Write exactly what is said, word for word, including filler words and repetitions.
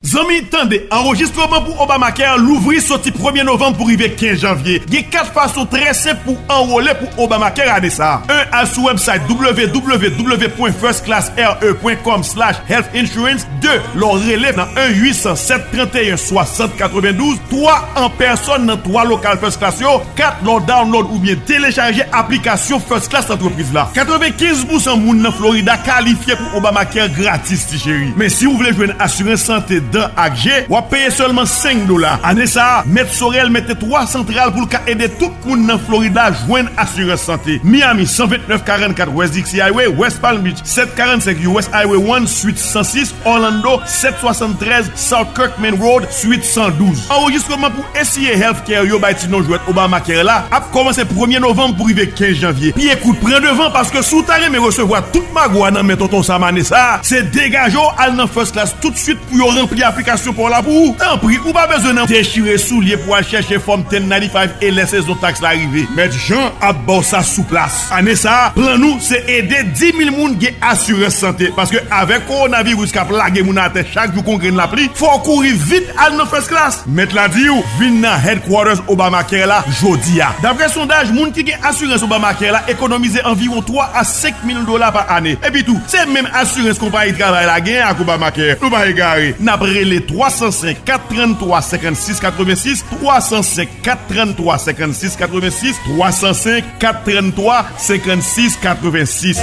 Zanmi, tande, anrejistreman pou Obamacare louvri soti premye novanm pou rive kenz janvye. Gen kat fason trè senp pou anwole pou Obamacare ane sa a. En, al sou website w w w pwen first class r e pwen com slash health insurance. De, lè w rele nan en uit san sèt trant e en swasant katrevendouz. Twa, an pèsòn nan twa lokal First Class yo. Kat, lè w download oubyen telechaje aplikasyon First Class antrepriz la. Katrevenkenz pousan moun nan Florida kalifye pou Obamacare gratis, ti cheri. Men si w vle jwenn asirans sante dan ak je, w ap peye sèlman senk dola. Ane sa a, Mèt Sorel mete twa santral pou l ka ede tout moun nan Florida jwenn asirans sante. Miami, san vennèf karannkat West Dixie Highway, West Palm Beach, sèt karannsenk U S Highway one, Suite san sis, Orlando, sèt swasanntrèz South Kirkman Road, Suite san douz. Anrejistreman pou A C A Healthcare yo bay ti non jwèt Obamacare la ap kòmanse premye novanm pou rive kenz janvye. Pi ekout, pran devan, paske si w ta renmen resevwa tout magwa nan men Tonton Sam ane sa a, se degaje w al nan First Class toutswit pou yo ranpli aplikasyon pa w la pou ou. Tanpri, ou pa bezwen nan dechire soulye pou al chèche fòm ten ninety-five e lè sezon taks la rive. Mèt Jan ap ba w sa sou plas. Ane sa a, plan nou se ede dis mil moun gen asirans sante, paske avèk kowonaviris k ap lage moun atè chak jou kon grenn lapli, fò w kouri vit al nan First Class. Mèt la di w, vin nan headquarters Obamacare la jodi a. Daprè sondaj, moun ki gen asirans Obamacare la ekonomize anviwon twa a senk mil dola pa ane. Epi tou, se menm asirans konpayi travay la gen ak Obamacare. Nou pa egare. N ap rele twa san senk kat trann twa senkannsis katrevensis, twa san senk kat trann twa senkannsis katrevensis, twa san senk kat trann twa senkannsis katrevensis.